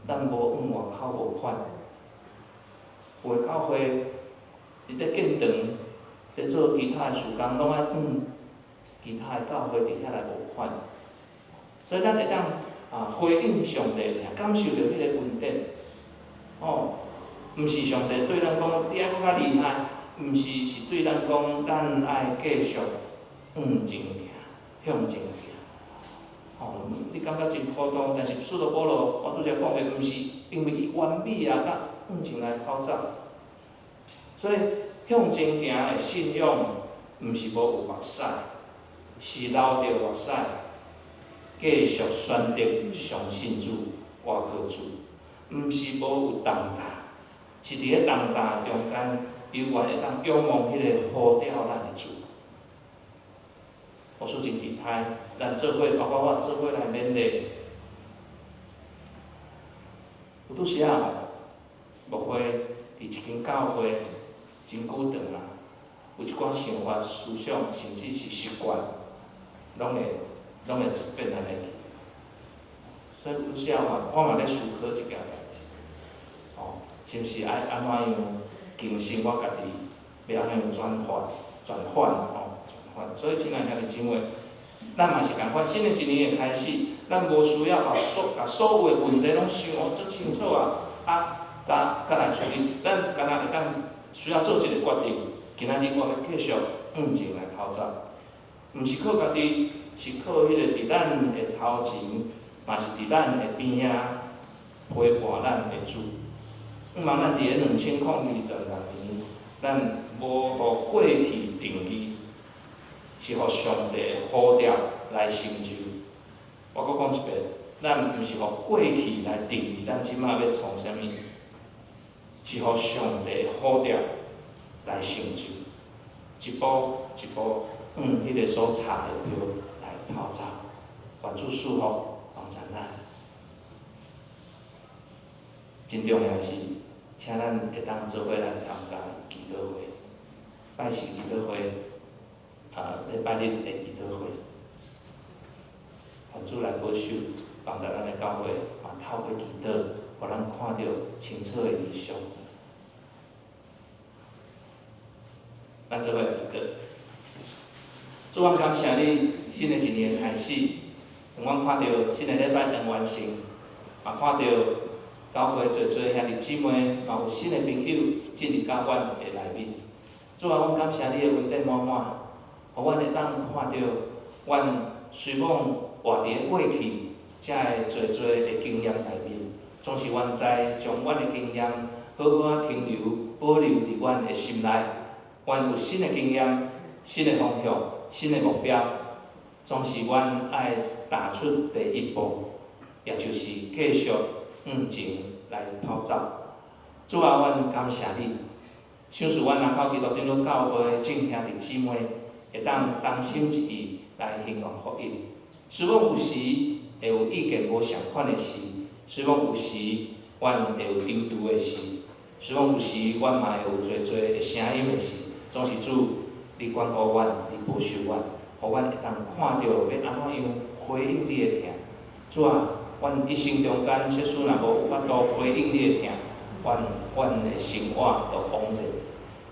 咱無往外口募款，有的教會佇咧建堂，咧做其他的事工，攏愛往其他的教會佇遐來募款，所以咱會當啊回應上帝，感受著彼個恩典，吼，毋是上帝對咱講你愛閣較厲害，毋是，是對咱講咱愛繼續向前行，向前行。吼，你感覺真普通，但是使徒保羅，我拄才講的，毋是因為伊完美啊，佮向前來跑走。所以向前行的信仰，毋是無有目屎。是流著目屎，繼續選擇相信主、倚靠主，毋是無有重擔，是佇咧重擔中間，猶原會當仰望彼个呼召咱的主。我說真期待，咱做伙，包括我做伙來勉勵。有拄時仔吼，牧會佇一間教會真久長啊，有一寡想法、思想，甚至是習慣。攏會攏會轉變按呢去，所以有時仔嘛，我嘛咧思考這件代誌，吼，是毋是愛按怎樣更新我家己，欲按怎樣轉換、轉換吼，轉換。所以親愛兄弟姊妹，咱嘛是仝款，新的一年的開始，咱無需要共所有的問題攏想哦足清楚啊，啊，佮來處理。咱敢若會當需要做一个決定，今仔日我欲繼續向前來跑走。毋是靠家己，是靠彼個佇咱的頭前，嘛是佇咱的邊仔陪伴咱的主。毋茫咱佇咧2026年，咱無予過去定義，是予上帝的呼召來成就。我閣講一遍，咱毋是予過去來定義咱這擺欲創啥物，是予上帝的呼召來成就，一步一步。向彼个所插的標來跑走，願主賜福幫助咱。真重要的是，請咱會當做伙來參加祈禱會，拜四祈禱會，啊，禮拜日的祈禱會。願主來保守，幫助咱的教會，嘛透過祈禱，予咱看著清楚的異象。咱做伙來祈禱。主，阮感謝你，新的一年的開始，當阮看著新的禮拜當完成，嘛看著教會濟濟兄弟姊妹，嘛有新的朋友進入到阮的內面。主啊，阮感謝你的恩典滿滿，予阮會當看著，阮雖罔活佇咧過去遮个濟濟的經驗內面，總是阮知將阮的經驗好好仔停留、保留佇阮的心內。阮有新的經驗、新的方向、新的目標。總是阮愛踏出第一步，也就是繼續向前來跑走。主啊，阮感謝你，賞賜阮林口基督長老教會的眾兄弟姊妹，會當同心一意來興揚福音。雖講有時會有意見無相款的時，雖講有時阮會有躊躇的時，雖講有時阮嘛會有濟濟的聲音的時，總是主，你關顧阮，你保守阮，予阮會當看著欲按怎樣回應你的疼。主啊，阮一生中間，即使若無有法度回應你的疼，阮的生活就枉然。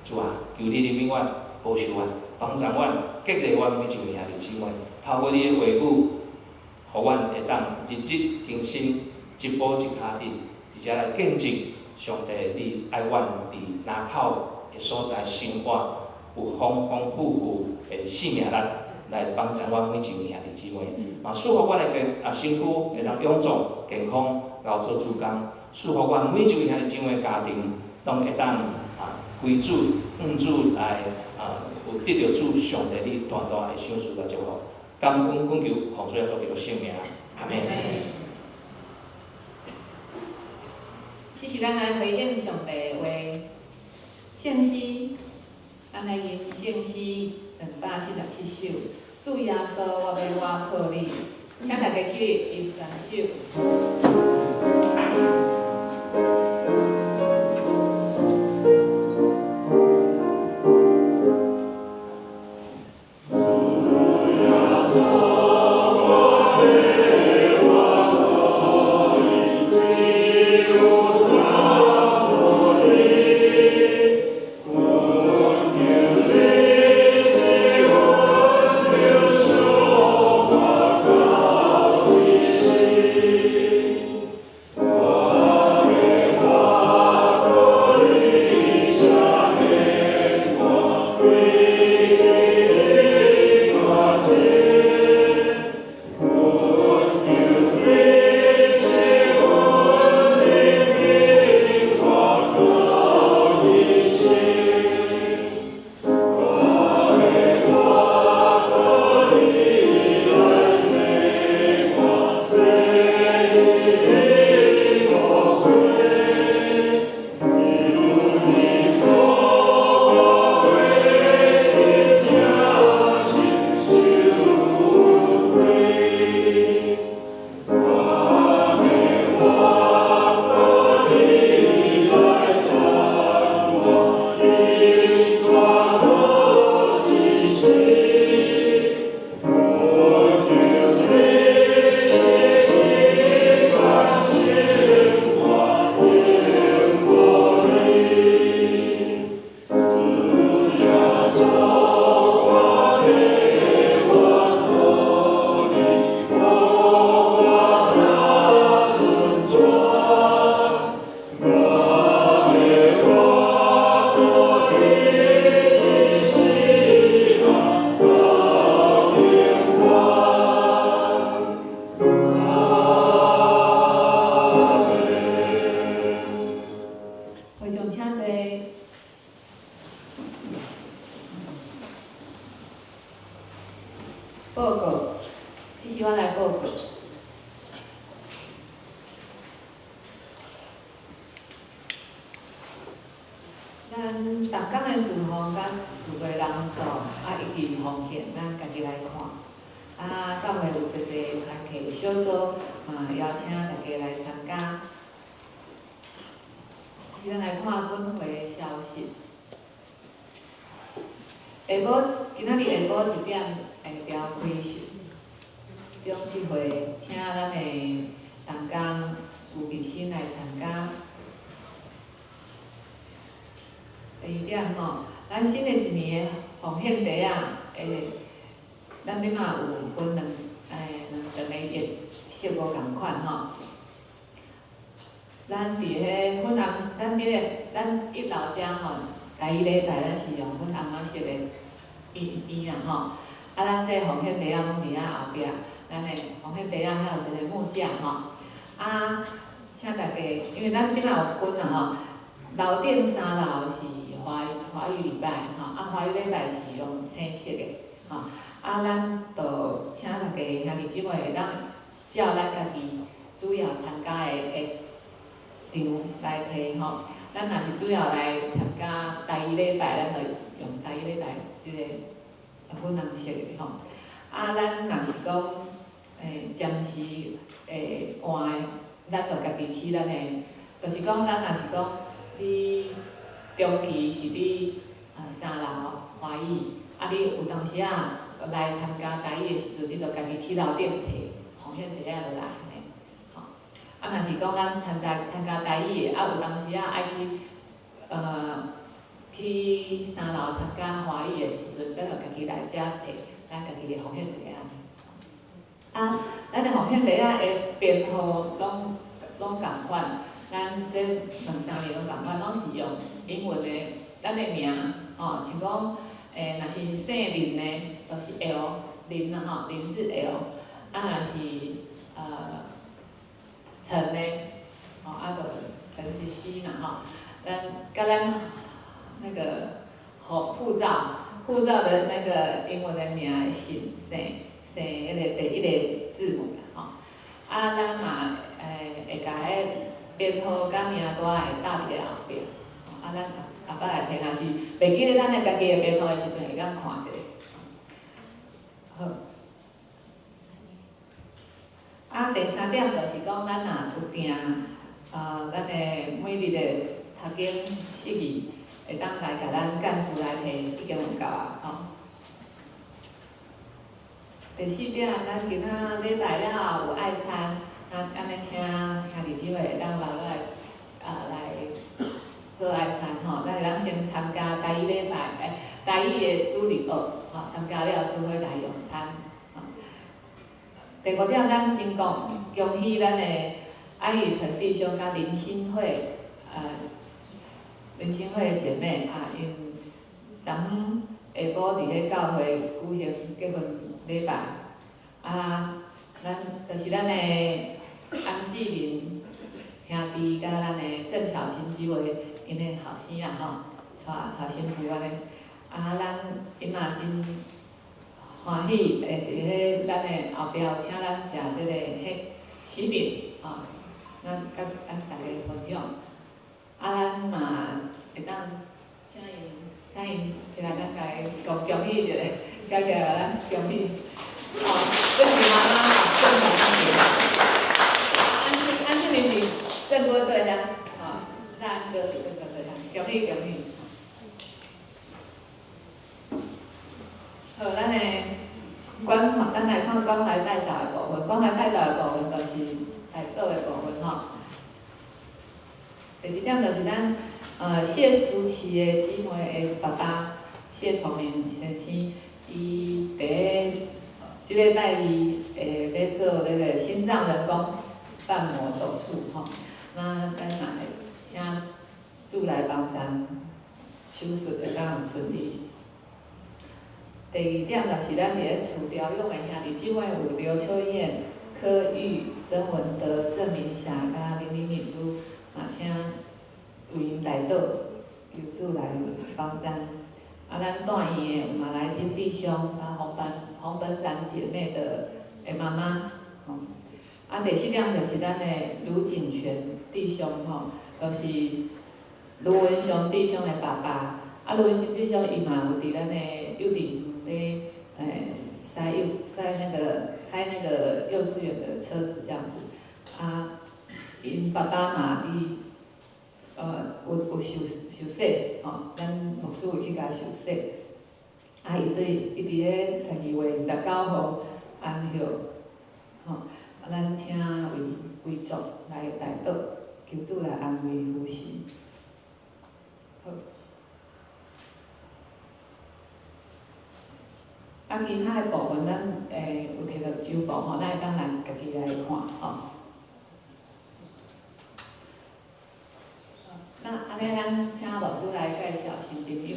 主啊，求你憐憫阮，保守阮，幫助阮，激勵阮每一位兄弟姊妹，透過你的話語，予阮會當日日更新，一步一跤印，直接來見證上帝你愛阮佇林口的所在生活，有豐豐富富的生命力來幫助阮每一位兄弟姊妹，嘛賜予阮的身軀會當勇壯健康，𠢕做主工，賜予阮每一位兄弟姊妹的家庭，攏會當歸主、向主來有得著主上帝你大大的賞賜佮祝福。感恩懇求，奉主耶穌基督聖名，阿們。這是咱來回應上帝的話，聖詩，咱來吟聖詩247首，主耶穌，我欲倚靠你，請大家起立吟全首。會眾請坐。報告，這是我來報告。咱逐工的事奉佮聚會人數，以及奉獻，咱家己來看。教會有濟濟團契小組，嘛邀請大家來參加。是咱來看本會的消息。下晡，今仔日下晡1點會召開長執會，請咱的同工吳美新來參加。第二點吼，咱新的一年的奉獻袋仔，咱這馬有分兩個顏色無仝款吼。咱佇彼粉紅，咱彼個咱一樓遮吼，第一禮拜咱是用粉紅仔色的邊啦吼。咱這奉獻袋仔攏佇遐後壁，咱的奉獻袋仔遐有一個木架吼。請大家，因為咱這馬有分啦吼，樓頂三樓是華語禮拜吼，華語禮拜是用青色的吼。啊，咱就請大家兄弟姊妹會當照咱家己主要參加的場來提吼。咱若是主要來參加台語禮拜，咱就用台語禮拜這个粉紅色的吼。啊，咱若是講暫時會換的，咱就家己去咱的，就是講咱若是講你長期是佇三樓華語，啊，你有當時啊來參加台語的時陣，你就家己去樓頂提奉獻袋仔落來，按呢，吼。啊，若是講咱參加台語的，啊，有當時啊愛去三樓參加華語的時陣，咱就家己來遮提咱家己的奉獻袋仔。啊，咱的奉獻袋仔的編號攏仝款，咱這兩三年攏仝款，攏是用英文的，咱的名，吼，像講，若是姓林的，就是 L 林啦吼，林是 L，啊若是陳的，吼，啊就陳是 C 嘛吼，咱佮咱那個護照的那個英文的名姓姓姓彼个第一个字母啦吼，啊咱嘛會共彼編號佮名單會搭佇咧後壁，啊咱後擺來提，若是袂記得咱的家己的編號的時陣，會當看一下。好。啊，第三點就是講，咱若有訂，咱的每日的讀經釋義，會當來共咱幹事來提，已經有夠啊，吼。第四點，咱今仔禮拜了後有愛餐，咱按呢請兄弟姊妹會當留落來，來做愛餐吼。咱會當先參加台語禮拜，台語的主日學，吼，參加了做伙來用餐。第五點，咱真講恭喜咱的安雨辰弟兄佮林新慧姐妹啊，𪜶昨昏下晡佇咧教會舉行結婚禮拜，啊，咱就是咱的安志明兄弟佮咱的鄭巧清姊妹𪜶的後生啊吼，娶娶新婦按呢，啊，咱𪜶嘛真歡喜會佇咧咱的後壁有請咱食這个彼喜餅，吼，咱佮咱大家分享。啊，咱嘛會當請𪜶起來，咱共伊講恭喜一下，起來咱恭喜。哦，這是媽媽鄭巧清姐。安志明佇聖歌隊遐，吼，咱哥佇聖歌隊遐，恭喜恭喜。好，咱的關懷，咱來看關懷代禱的部分。關懷代禱的部分就是代禱的部分吼。第二點就是咱謝淑琪的姊妹的爸爸謝崇明先生，伊佇咧這禮拜二會欲做那個心臟人工瓣膜手術吼。那咱嘛會請主來幫贊，手術會當順利。第二點就是咱佇咧厝調養的兄弟姊妹有劉秋燕、柯玉、曾文德、鄭明霞佮林林敏珠，嘛請為𪜶代禱，求主來幫贊。啊，咱住院的有馬來金弟兄，佮洪本展姐妹的媽媽，吼。啊，第四點就是咱的盧景全弟兄，吼，就是盧文雄弟兄的爸爸。啊，盧文雄弟兄伊嘛有佇咱的幼稚園咧，塞幼塞那個開那個幼稚園的車子這樣子。啊，𪜶爸爸嘛佇，有受洗，吼，咱牧師有去共受洗。啊，伊佇咧12月29號安息，吼，啊，咱請為遺族來代禱，求主來安慰扶持。好。啊，其他的部分咱有提著周報吼，咱會當來家己來看吼。那按呢，咱請牧師來介紹新朋友。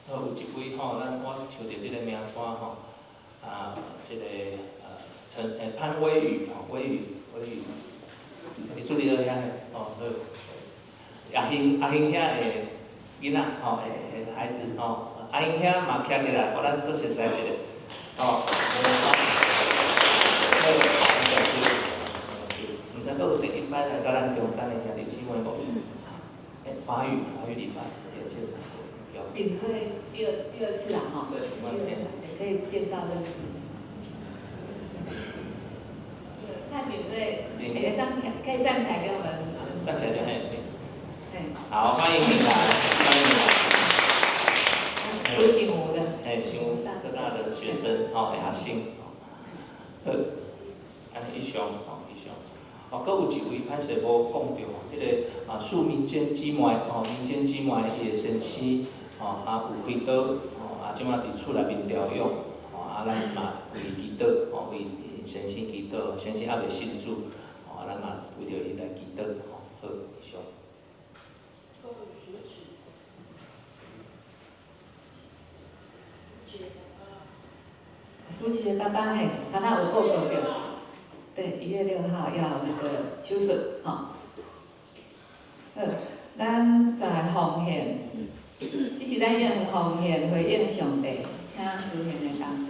好，有一位吼，咱我收著這个名單吼，啊，這个陳潘威宇吼，威宇威宇，佇主日學遐吼，好，阿興阿興遐的囡仔吼，的孩子吼。阿英兄嘛徛起來，予咱閣熟似一下，吼。毋知閣有第一擺來到咱中間的兄弟姊妹無？華語，華語禮拜也介紹過。有。炳瑞第二次啦，吼。對，也可以介紹認識。蔡炳瑞，欸，站起來，可以站起來跟我們。站起來就嘿。好，歡迎你來，歡迎你來。吳醒吾的。嘿，醒吾科大的學生，吼，學生。好，按呢以上，吼，以上。哦，閣有一位歹勢無講著，這个啊，蘇民間姊妹，吼，民間姊妹伊的先生，吼，啊有開刀，吼，啊這馬佇厝內面調養，吼，啊咱嘛為伊祈禱，吼，為先生祈禱，先生猶未信主，吼，啊咱嘛為著伊來祈禱，吼，好，以上。舒淇的爸爸嘿，常常有報告著，對，1月6號要那個手術，吼。好，咱再奉獻，這是咱用奉獻回應上帝，請司獻的同工。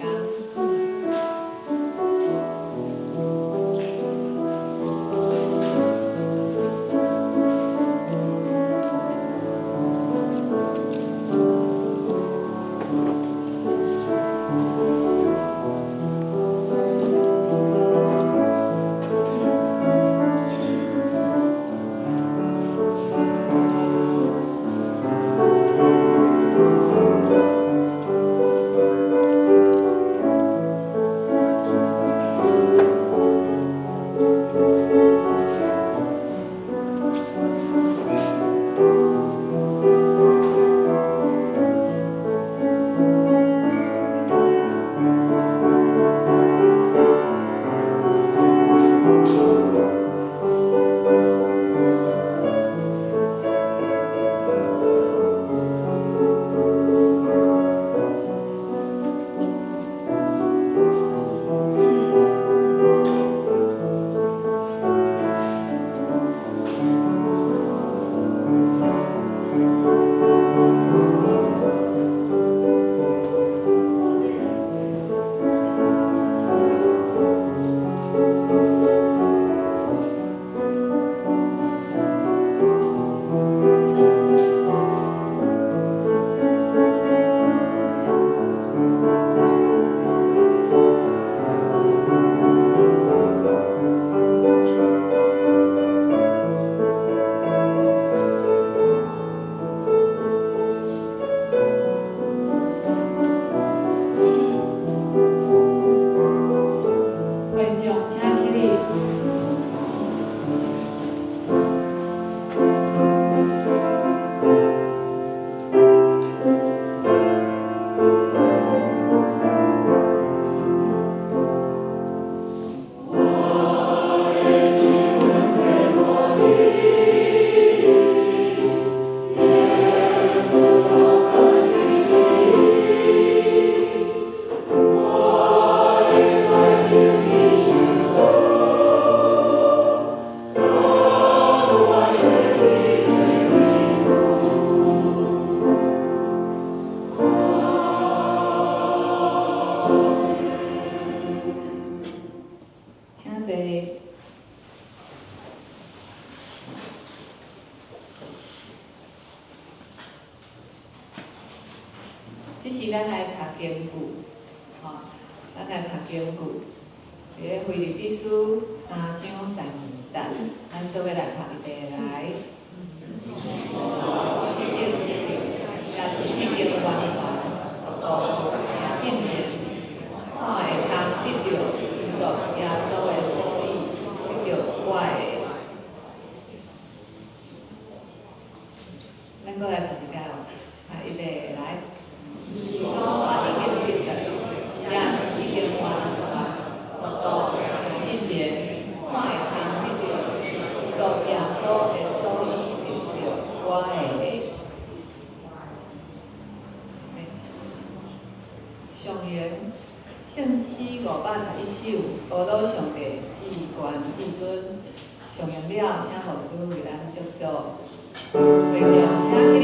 會眾請起立。請坐。這時咱來讀經句，吼，咱來讀經句。佇咧腓立比書3章12節，咱做伙來讀，預備來。已經得著，也是已經完全達到，行進前，看會通得著基督耶穌的所以得著我的。咱閣來讀一擺哦，啊，預備來。毋是講我已經得著，也是已經完全達到，行進前，看會通得著基督耶穌的所以得著我的。上言聖詩511首，阿老上帝至懸至尊。上言了，請牧師為咱祝福。會眾請起立。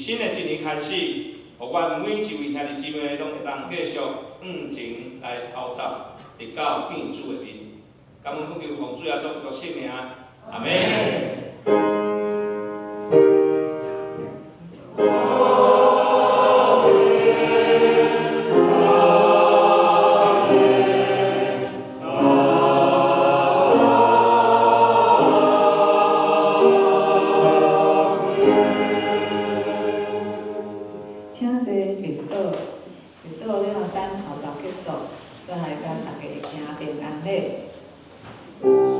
新的一年開始，予阮每一位兄弟姊妹攏會當繼續向前來後走，直到見主的面。感恩奉求奉主耶穌基督聖名，阿們。請坐默禱，默禱了後等後晝結束，再來共大家行平安禮。